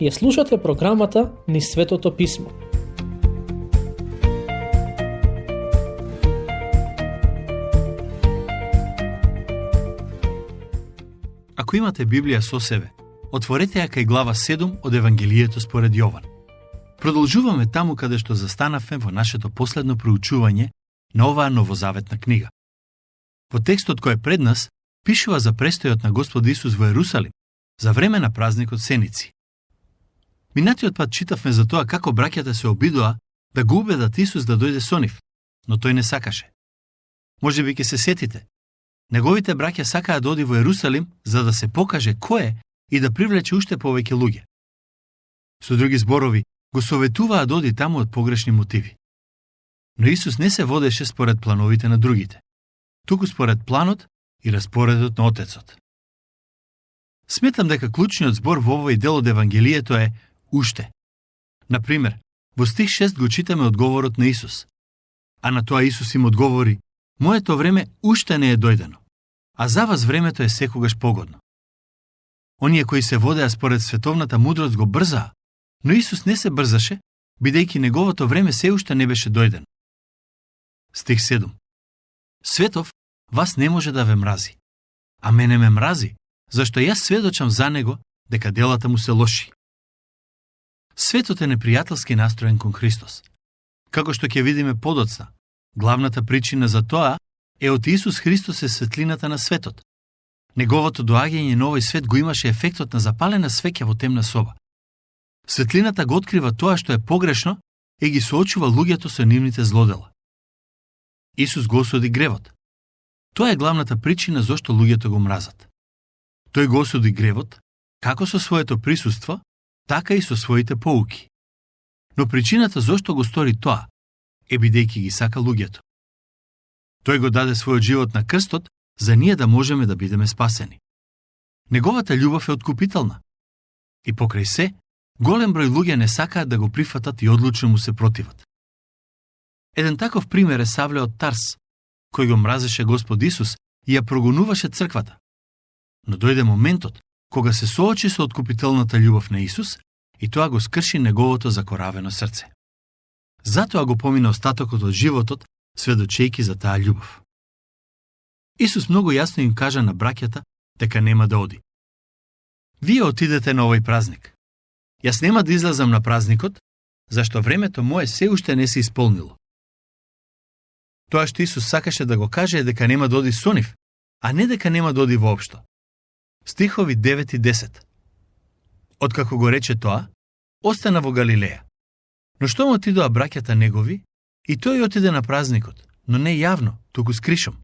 Ја слушате програмата Низ Светото Писмо. Ако имате Библија со себе, отворете ја кај глава 7 од Евангелието според Јован. Продолжуваме таму каде што застанавме во нашето последно проучување на оваа новозаветна книга. Во текстот кој е пред нас, пишува за престојот на Господ Исус во Ерусалим, за време на празникот Сеници. Минатиот пат читавме за тоа како браќата се обидоа да го убедат Исус да дојде со нив, но тој не сакаше. Можеби ќе се сетите. Неговите браќа сакаа да оди во Ерусалим за да се покаже кој е и да привлече уште повеќе луѓе. Со други зборови, го советуваа да оди таму од погрешни мотиви. Но Исус не се водеше според плановите на другите, туку според планот и распоредот на Отецот. Сметам дека клучниот збор во овој дел од Евангелието е уште. Например, во стих 6 го читаме одговорот на Исус. А на тоа Исус им одговори: "Моето време уште не е дојдено, а за вас времето е секогаш погодно." Оние кои се водеа според световната мудрост го брзаа, но Исус не се брзаше, бидејќи неговото време се уште не беше дојдено. Стих 7. Светов вас не може да ве мрази, а мене ме мрази, зашто јас сведочам за него дека делата му се лоши. Светот е непријателски настроен кон Христос. Како што ќе видиме подоцна, главната причина за тоа е од Исус Христос е светлината на светот. Неговото доаѓање на овој свет го имаше ефектот на запалена свеќа во темна соба. Светлината го открива тоа што е погрешно и ги соочува луѓето со нивните злодела. Исус го осуди гревот. Тоа е главната причина зошто луѓето го мразат. Тој го осуди гревот, како со своето присуство, така и со своите поуки. Но причината зошто го стори тоа е бидејќи ги сака луѓето. Тој го даде својот живот на крстот за ние да можеме да бидеме спасени. Неговата љубов е откупителна. И покрај се, голем број луѓе не сакаат да го прифатат и одлучно му се противат. Еден таков пример е Савле од Тарс, кој го мразеше Господ Исус и ја прогонуваше црквата. Но дојде моментот кога се соочи со откупителната љубов на Исус и тоа го скрши неговото закоравено срце. Затоа го помина остатокот од животот, сведочејки за таа љубов. Исус многу јасно им кажа на браќата дека нема да оди. Вие отидете на овој празник. Јас нема да излезам на празникот, зашто времето мое се уште не се исполнило. Тоа што Исус сакаше да го каже е дека нема да оди со нив, а не дека нема да оди воопшто. Стихови 9 и 10. Откако го рече тоа, остана во Галилеја. Но што му отидоа браќата негови, и тој отиде на празникот, но не јавно, туку скришом.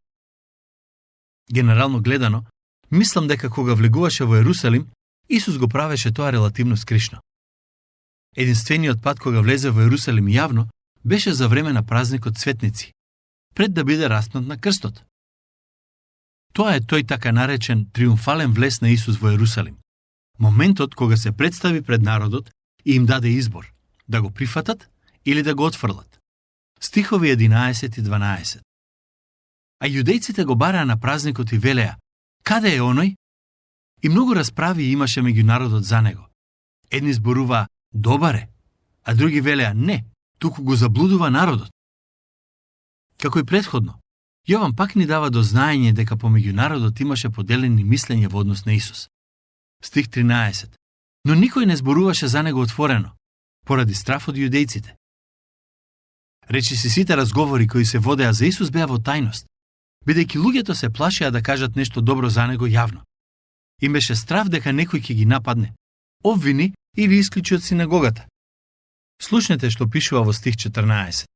Генерално гледано, мислам дека кога влегуваше во Ерусалим, Исус го правеше тоа релативно скришно. Единствениот пат кога влезе во Ерусалим јавно, беше за време на празникот Цветници, пред да биде распнат на крстот. Тоа е тој така наречен триумфален влез на Исус во Ерусалим. Моментот кога се представи пред народот и им даде избор, да го прифатат или да го отфрлат. Стихови 11 и 12. А јудејците го бараа на празникот и велеа: "Каде е оној?" И многу расправи имаше меѓу народот за него. Едни зборуваа: "Добар е", а други велеа: "Не, туку го заблудува народот." Како и претходно, Јован пак ни дава до знаење дека помеѓу народот имаше поделени мислења во однос на Исус. Стих 13. Но никој не зборуваше за него отворено, поради страф од јудејците. Речи си сите разговори кои се водеа за Исус беа во тајност, бидејќи луѓето се плашеа да кажат нешто добро за него јавно. Им беше страф дека некој ќе ги нападне, обвини или исклучи од синагогата. Слушнете што пишува во стих 14.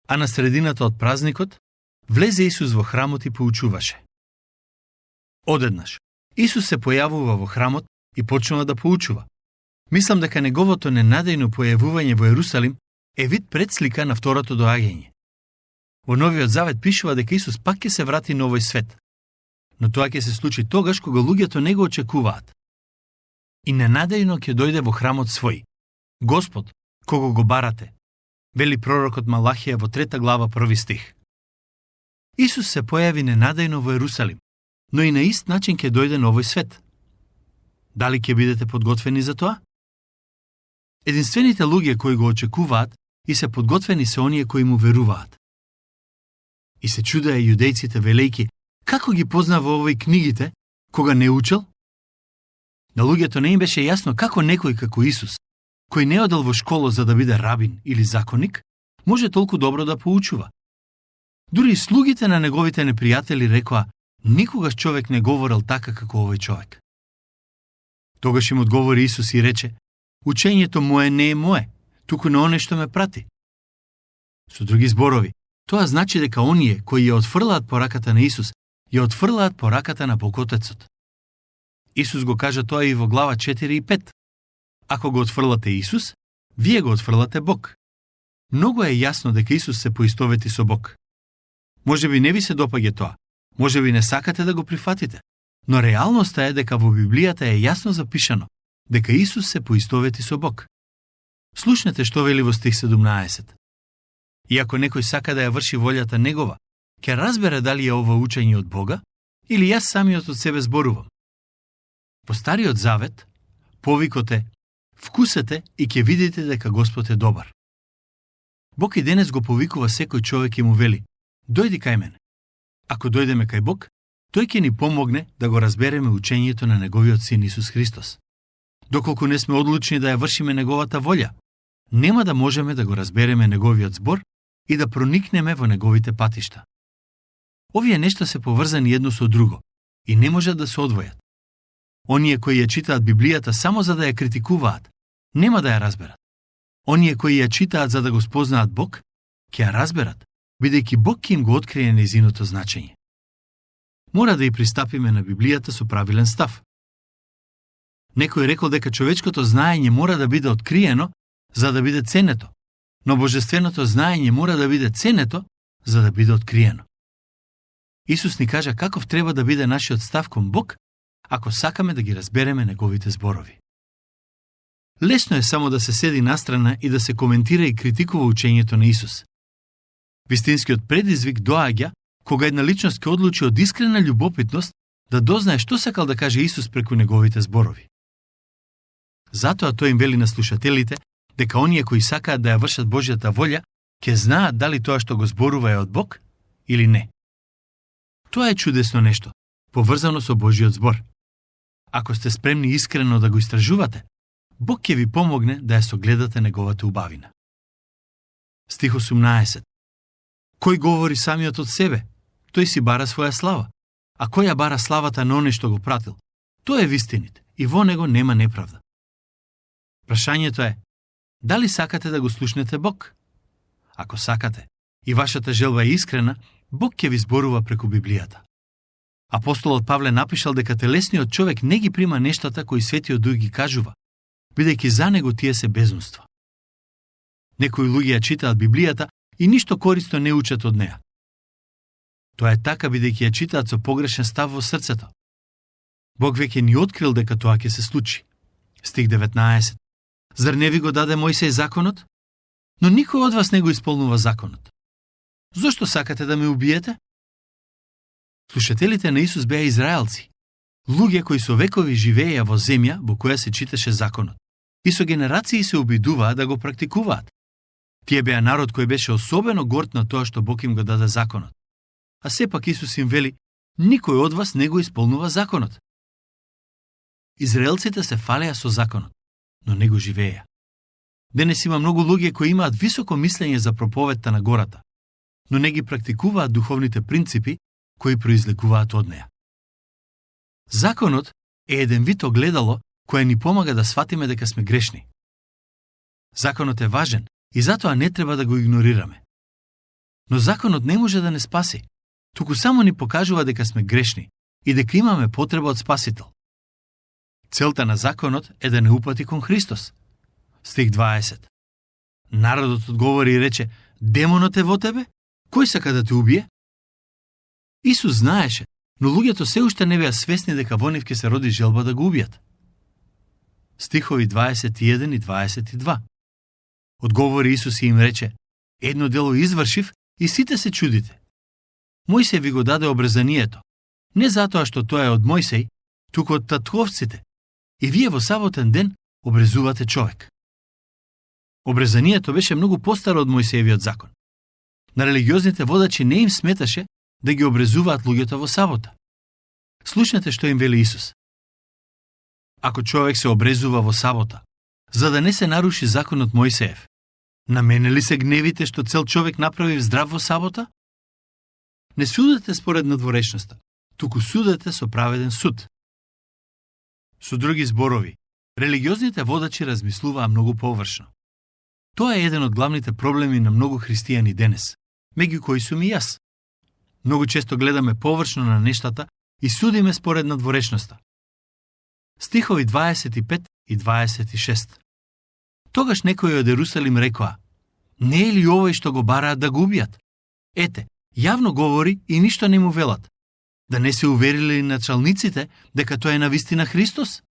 А на средината од празникот влезе Исус во храмот и поучуваше. Одеднаш, Исус се појавува во храмот и почнува да поучува. Мислам дека неговото ненадејно појавување во Ерусалим е вид предслика на второто доаѓање. Во Новиот Завет пишува дека Исус пак ќе се врати на овој свет, но тоа ќе се случи тогаш кога луѓето не го очекуваат. И ненадејно ќе дојде во храмот свој, Господ, кого го барате, вели пророкот Малахија во 3 глава 1 стих. Исус се појави ненадејно во Ерусалим, но и на ист начин ќе дојде на овој свет. Дали ќе бидете подготвени за тоа? Единствените луѓе кои го очекуваат и се подготвени се оние кои му веруваат. И се чудеа јудејците велејки, како ги познава овој книгите, кога не учел? На луѓето не им беше јасно како некој како Исус, кој не одел во школа за да биде рабин или законник, може толку добро да поучува. Дури и слугите на неговите непријатели рекоа, никогаш човек не говорел така како овој човек. Тогаш им одговори Исус и рече, учењето мое не е мое, туку на оне што ме прати. Со други зборови, тоа значи дека оние кои ја отфрлаат пораката на Исус, ја отфрлаат пораката на Бог Отецот. Исус го кажа тоа и во глава 4 и 5. Ако го отфрлате Исус, вие го отфрлате Бог. Многу е јасно дека Исус се поистовети со Бог. Може би не ви се допаѓа тоа, може би не сакате да го прифатите, но реалноста е дека во Библијата е јасно запишано дека Исус се поистовети со Бог. Слушнете што вели во стих 17. И ако некој сака да ја врши волјата негова, ќе разбере дали е ова учење од Бога или јас самиот од себе зборувам. По Стариот Завет, повикот е, вкусете и ќе видите дека Господ е добар. Бог и денес го повикува секој човек и му вели, дојди кај мене. Ако дојдеме кај Бог, тој ќе ни помогне да го разбереме учењето на неговиот син Исус Христос. Доколку не сме одлучни да ја вршиме неговата волја, нема да можеме да го разбереме неговиот збор и да проникнеме во неговите патишта. Овие нешта се поврзани едно со друго и не можат да се одвојат. Оние кои ја читаат Библијата само за да ја критикуваат, нема да ја разберат. Оние кои ја читаат за да го спознаат Бог, ќе ја разберат, бидејќи Бог ќе им го открие нејзиното значење. Мора да и пристапиме на Библијата со правилен став. Некој рекол дека човечкото знаење мора да биде откриено за да биде ценето, но божественото знаење мора да биде ценето за да биде откриено. Исус ни кажа каков треба да биде нашиот став кон Бог, ако сакаме да ги разбереме неговите зборови. Лесно е само да се седи настрана и да се коментира и критикува учењето на Исус. Вистинскиот предизвик доаѓа кога една личност ќе одлучи од искрена љубопитност да дознае што сакал да каже Исус преку неговите зборови. Затоа тој им вели на слушателите дека оние кои сакаат да ја вршат Божјата волја ќе знаат дали тоа што го зборува е од Бог или не. Тоа е чудесно нешто, поврзано со Божјиот збор. Ако сте спремни искрено да го истражувате, Бог ќе ви помогне да ја согледате неговата убавина. Стих 18. Кој говори самиот од себе, тој си бара своја слава, а кој ја бара славата на оној што го пратил, тој е вистинит и во него нема неправда. Прашањето е, дали сакате да го слушнете Бог? Ако сакате и вашата желба е искрена, Бог ќе ви зборува преку Библијата. Апостолот Павле напишал дека телесниот човек не ги прима нештата кои Светиот Дух ги кажува, бидејќи за него тие се безумства. Некои луѓе ја читаат Библијата и ништо корисно не учат од неа. Тоа е така бидејќи ја читаат со погрешен став во срцето. Бог веќе ни открил дека тоа ќе се случи. Стих 19. Зар не ви го даде Мојсеј законот? Но никој од вас не го исполнува законот. Зошто сакате да ме убиете? Слушателите на Исус беа израелци, луѓе кои со векови живееја во земја во која се читаше законот и со генерации се обидуваа да го практикуваат. Тие беа народ кој беше особено горд на тоа што Бог им го даде законот. А сепак Исус им вели, никој од вас не го исполнува законот. Израелците се фалеа со законот, но не го живееа. Денес има многу луѓе кои имаат високо мислење за проповедта на гората, но не ги практикуваат духовните принципи кои произлегуваат од неа. Законот е еден вид огледало кое ни помага да сватиме дека сме грешни. Законот е важен и затоа не треба да го игнорираме. Но законот не може да не спаси, туку само ни покажува дека сме грешни и дека имаме потреба од Спасител. Целта на законот е да не упати кон Христос. Стих 20. Народот одговори и рече, демонот е во тебе? Кој сака да те убие? Исус знаеше, но луѓето се уште не беа свесни дека во нив ќе се роди желба да го убијат. Стихови 21 и 22. Одговори Исус и им рече, едно дело извршив и сите се чудите. Мојсеј ви го даде обрезанието, не затоа што тоа е од Мојсеј, туку од татковците, и вие во саботен ден обрезувате човек. Обрезанието беше многу постаро од Мојсеевиот закон. На религиозните водачи не им сметаше да ги обрезуваат луѓето во сабота. Слушнете што им вели Исус. Ако човек се обрезува во сабота, за да не се наруши законот Мојсеев, на мене ли се гневите што цел човек направи здрав во сабота? Не судете според надворешноста, туку судете со праведен суд. Со други зборови, религиозните водачи размислуваа многу површно. Тоа е еден од главните проблеми на многу христијани денес, меѓу кои сум и јас. Многу често гледаме површно на нештата и судиме според надворешноста. Стихови 25 и 26. Тогаш некои од Ерусалим рекоа: не е ли овој што го бараат да го убијат? Ете, јавно говори и ништо не му велат. Да не се уверили началниците дека тоа е навистина Христос?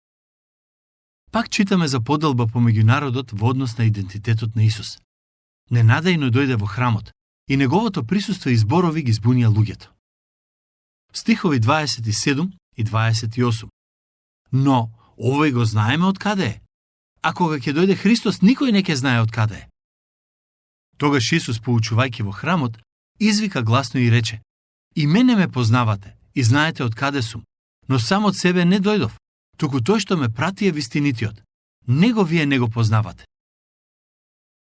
Пак читаме за поделба помеѓу народот во однос на идентитетот на Исус. Ненадејно дојде во храмот и неговото присуство и зборови ги збунија луѓето. Стихови 27 и 28. Но, овој го знаеме од каде е. А кога ќе дојде Христос, никој не ќе знае од каде е. Тогаш Исус, поучувајќи во храмот, извика гласно и рече: и мене ме познавате и знаете од каде сум, но сам од себе не дојдов, туку тој што ме прати е вистинитиот. Него вие не го познавате.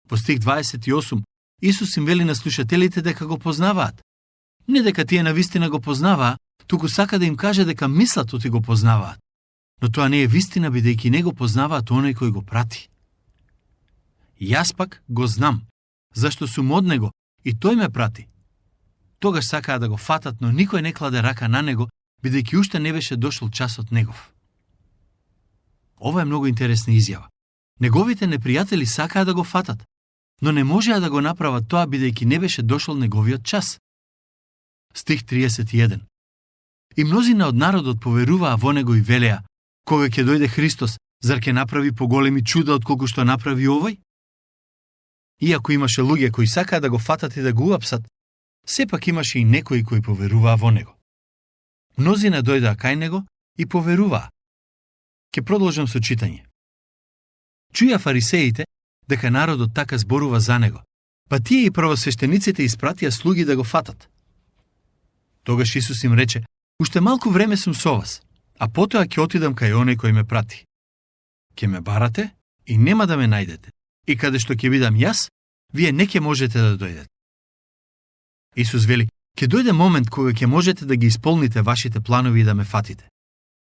Во стих 28 Исус им вели на слушателите дека го познаваат. Не дека тие навистина го познаваа, туку сака да им каже дека мислат оти го познаваат. Но тоа не е вистина, бидејќи не го познаваат оној кој го прати. Јас пак го знам, зашто сум од него и тој ме прати. Тогаш сакаа да го фатат, но никој не кладе рака на него, бидејќи уште не беше дошол часот негов. Ова е многу интересна изјава. Неговите непријатели сакаа да го фатат, но не можеа да го направат тоа бидејќи не беше дошол неговиот час. Стих 31. И мнозина од народот поверуваа во него и велеа: кога ќе дојде Христос, зар ќе направи поголеми чуда отколку што направи овој? Иако имаше луѓе кои сакаа да го фатат и да го уапсат, сепак имаше и некои кои поверуваа во него. Мнозина дојдаа кај него и поверуваа. Ке продолжам со читање. Чуја фарисеите дека народот така зборува за него, па тие и првосвештениците испратија слуги да го фатат. Тогаш Исус им рече: уште малку време сум со вас, а потоа ќе отидам кај оној кој ме прати. Ќе ме барате и нема да ме најдете, и каде што ќе бидам јас, вие не ќе можете да дојдете. Исус вели: ќе дојде момент кога ќе можете да ги исполните вашите планови и да ме фатите.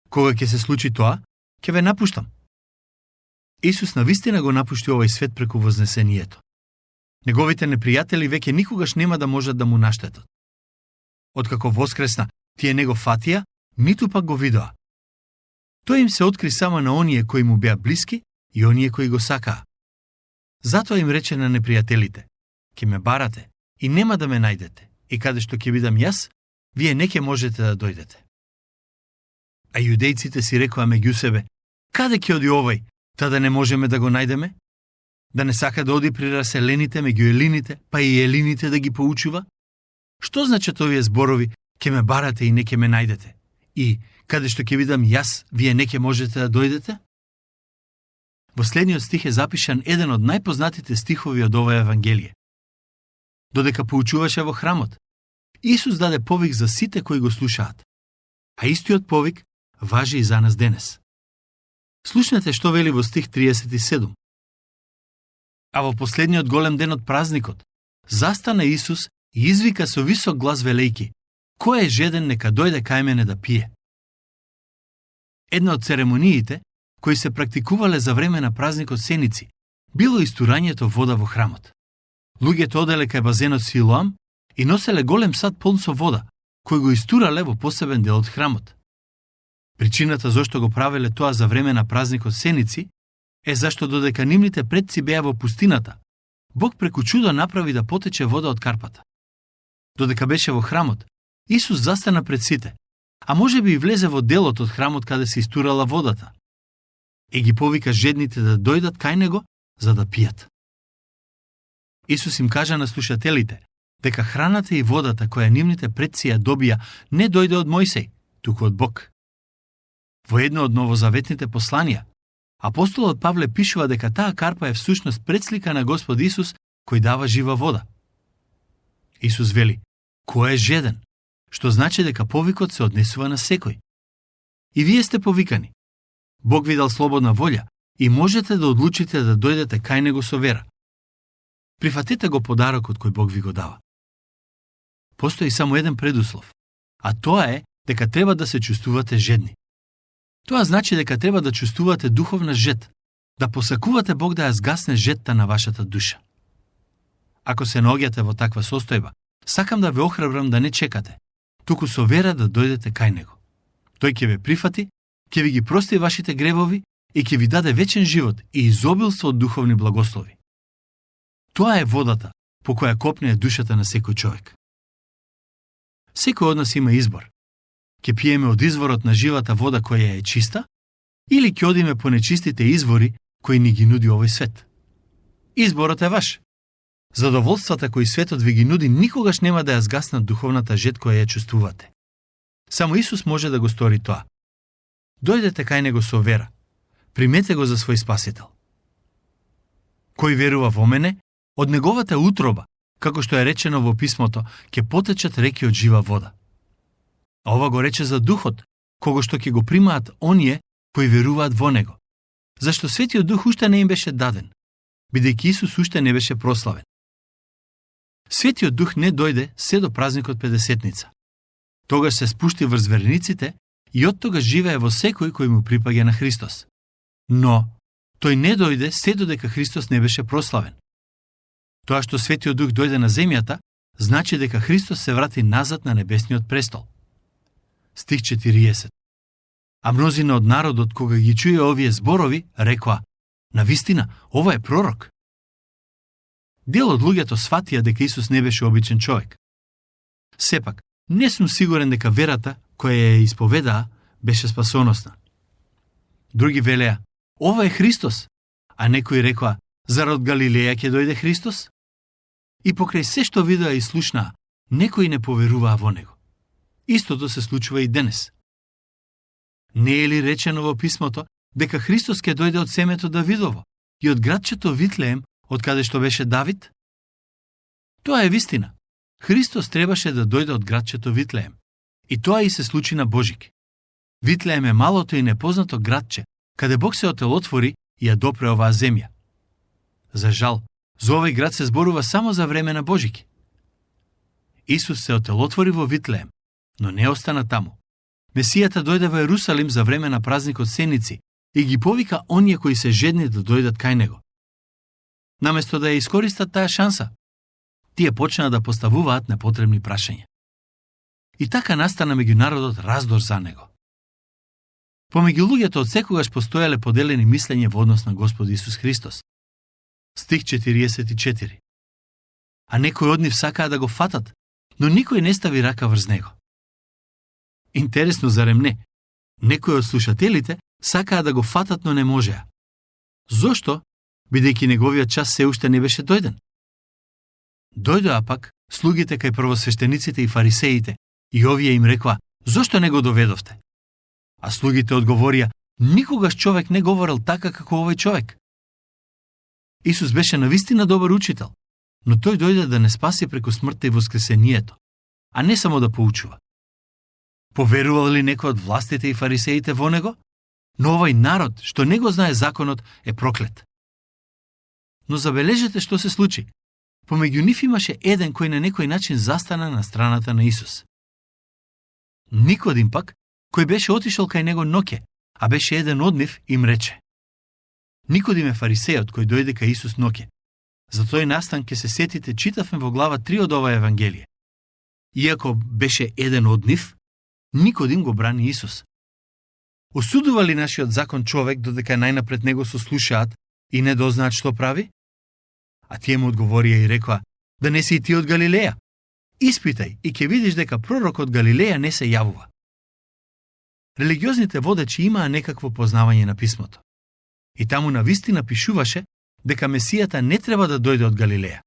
Кога ќе се случи тоа, ќе ве напуштам. Исус навистина го напушти овој свет преку вознесението. Неговите непријатели веќе никогаш нема да можат да му наштетат. Откако воскресна, тие не го фатија, ниту пак го видоа. Тој им се откри само на оние кои му беа блиски и оние кои го сакаа. Затоа им рече на непријателите: ќе ме барате и нема да ме најдете, и каде што ќе бидам јас, вие не ќе можете да дојдете. А јудејците си рекоа меѓу себе: каде ќе оди овој, та да не можеме да го најдеме? Да не сака да оди при раселените меѓу елините, па и елините да ги поучува? Што значат овие зборови: ќе ме барате и не ќе ме најдете, и каде што ќе бидам јас, вие не ќе можете да дојдете? Во следниот стих е запишан еден од најпознатите стихови од ова Евангелие. Додека поучуваше во храмот, Исус даде повик за сите кои го слушаат, а истиот повик важи и за нас денес. Слушнете што вели во стих 37. А во последниот голем ден од празникот, застана Исус и извика со висок глас велејки: кој е жеден, нека дојде кај мене да пие. Една од церемониите кои се практикувале за време на празникот Сеници било истурањето вода во храмот. Луѓето оделе кај базенот Силоам и носеле голем сад полн со вода, кој го истурале во посебен дел од храмот. Причината зошто го правеле тоа за време на празникот Сеници е зашто додека нивните предци беа во пустината, Бог преку чудо направи да потече вода од карпата. Додека беше во храмот, Исус застана пред сите, а може би и влезе во делот од храмот каде се истурала водата, и ги повика жедните да дојдат кај него за да пијат. Исус им кажа на слушателите дека храната и водата која нивните предци ја добија не дојде од Мојсей, туку од Бог. Во едно од новозаветните посланија, Апостолот Павле пишува дека таа карпа е всушност предслика на Господ Исус кој дава жива вода. Исус вели: кој е жеден, што значи дека повикот се однесува на секој. И вие сте повикани. Бог ви дал слободна волја и можете да одлучите да дојдете кај Него со вера. Прифатете го подарокот кој Бог ви го дава. Постои само еден предуслов, а тоа е дека треба да се чувствувате жедни. Тоа значи дека треба да чувствувате духовна жед, да посакувате Бог да ја згасне жедта на вашата душа. Ако се наоѓате во таква состојба, сакам да ве охрабрам да не чекате, туку со вера да дојдете кај Него. Тој ќе ве прифати, ќе ви ги прости вашите гревови и ќе ви даде вечен живот и изобилство од духовни благослови. Тоа е водата по која копне душата на секој човек. Секој од нас има избор. Ќе пиеме од изворот на живата вода која е чиста, или ќе одиме по нечистите извори кои ни ги нуди овој свет. Изборот е ваш. Задоволствата кои светот ви ги нуди никогаш нема да ја згаснат духовната жед која ја чувствувате. Само Исус може да го стори тоа. Дојдете кај Него со вера. Примете го за свој спасител. Кој верува во мене, од неговата утроба, како што е речено во писмото, ќе потечат реки од жива вода. А ова го рече за духот, кого што ќе го примаат оние кои веруваат во него. Зашто Светиот Дух уште не им беше даден, бидејќи Исус уште не беше прославен. Светиот Дух не дојде се до празникот Педесетница. Тогаш се спушти врз верниците и од тогаш живее во секој кој му припаѓа на Христос. Но тој не дојде се додека Христос не беше прославен. Тоа што Светиот Дух дојде на земјата, значи дека Христос се врати назад на небесниот престол. Стих 40. А мнозина од народот, кога ги чуе овие зборови, рекоа: навистина, ова е пророк. Дел од луѓето сватија дека Исус не беше обичен човек. Сепак, не сум сигурен дека верата, која ја исповедаа, беше спасоносна. Други велеа: ова е Христос, а некои рекоа: зар од Галилеја ќе дојде Христос? И покрај се што видеа и слушнаа, некои не поверуваа во него. Истото се случува и денес. Не е ли речено во писмото дека Христос ќе дојде од семето Давидово и од градчето Витлеем, од каде што беше Давид? Тоа е вистина. Христос требаше да дојде од градчето Витлеем. И тоа и се случи на Божик. Витлеем е малото и непознато градче, каде Бог се отелотвори и ја допре оваа земја. За жал, за овој град се зборува само за време на Божики. Исус се отелотвори во Витлеем, но не остана таму. Месијата дојде во Ерусалим за време на празникот Сеници и ги повика оние кои се жедни да дојдат кај него. Наместо да ја искористат таа шанса, тие почнаа да поставуваат непотребни прашања. И така настана меѓу народот раздор за него. Помеѓу луѓето од секогаш постоеле поделени мислење во однос на Господ Исус Христос. Стих 44. А некои од нив сакаа да го фатат, но никој не стави рака врз него. Интересно, зарем не? Некои од слушателите сакаа да го фатат, но не можеа. Зошто? Бидејќи неговиот час се уште не беше дојден. Дојдоа пак слугите кај првосвештениците и фарисеите и овие им рекоа: зошто не го доведовте? А слугите одговорија: никогаш човек не говорел така како овој човек. Исус беше навистина добар учител, но тој дојде да не спаси преку смртта и воскресението, а не само да поучува. Поверувал ли некој од властите и фарисеите во него? Но овој народ, што не го знае законот, е проклет. Но забележете што се случи. Помеѓу нив имаше еден кој на некој начин застана на страната на Исус. Никодим пак, кој беше отишол кај него ноќе, а беше еден од нив, им рече. Никодим е фарисејот кој дојде кај Исус ноќе. За тој настан ќе се сетите, читавме во глава 3 од ова Евангелие. Иако беше еден од нив, Никодим го брани Исус. Осудува ли нашиот закон човек додека најнапред него сослушаат и не дознаат што прави? А тие му одговорија и рекоа: да не си и ти од Галилеја? Испитај и ќе видиш дека пророк од Галилеја не се јавува. Религиозните водачи имаа некакво познавање на писмото. И таму навистина пишуваше дека Месијата не треба да дојде од Галилеја.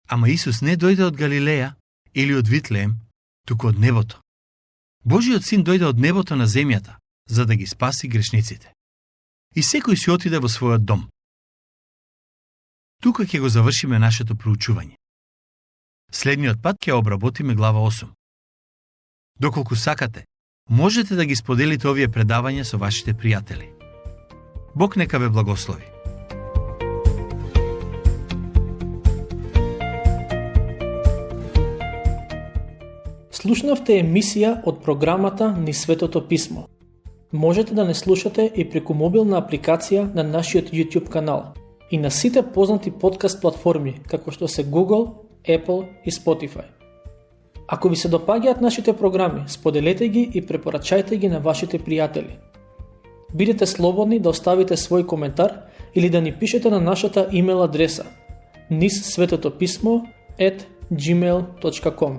Ама Исус не дојде од Галилеја или од Витлеем, туку од небото. Божиот син дојде од небото на земјата, за да ги спаси грешниците. и секој си отиде во својот дом. Тука ќе го завршиме нашето проучување. Следниот пат ќе обработиме глава 8. Доколку сакате, можете да ги споделите овие предавања со вашите пријатели. Бог нека ве благослови. Слушнавте емисија од програмата Низ Светото Писмо. Можете да не слушате и преку мобилна апликација на нашиот YouTube канал и на сите познати подкаст платформи, како што се Google, Apple и Spotify. Ако ви се допаѓаат нашите програми, споделете ги и препорачајте ги на вашите пријатели. Бидете слободни да оставите свој коментар или да ни пишете на нашата имейл адреса nizsvetopismo@gmail.com.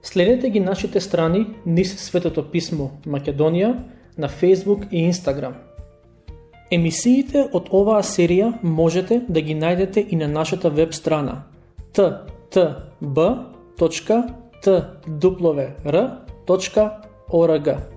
Следете ги нашите страни Низ Светото Писмо Македонија на Facebook и Instagram. Емисиите од оваа серија можете да ги најдете и на нашата веб страна ttb.twr.org.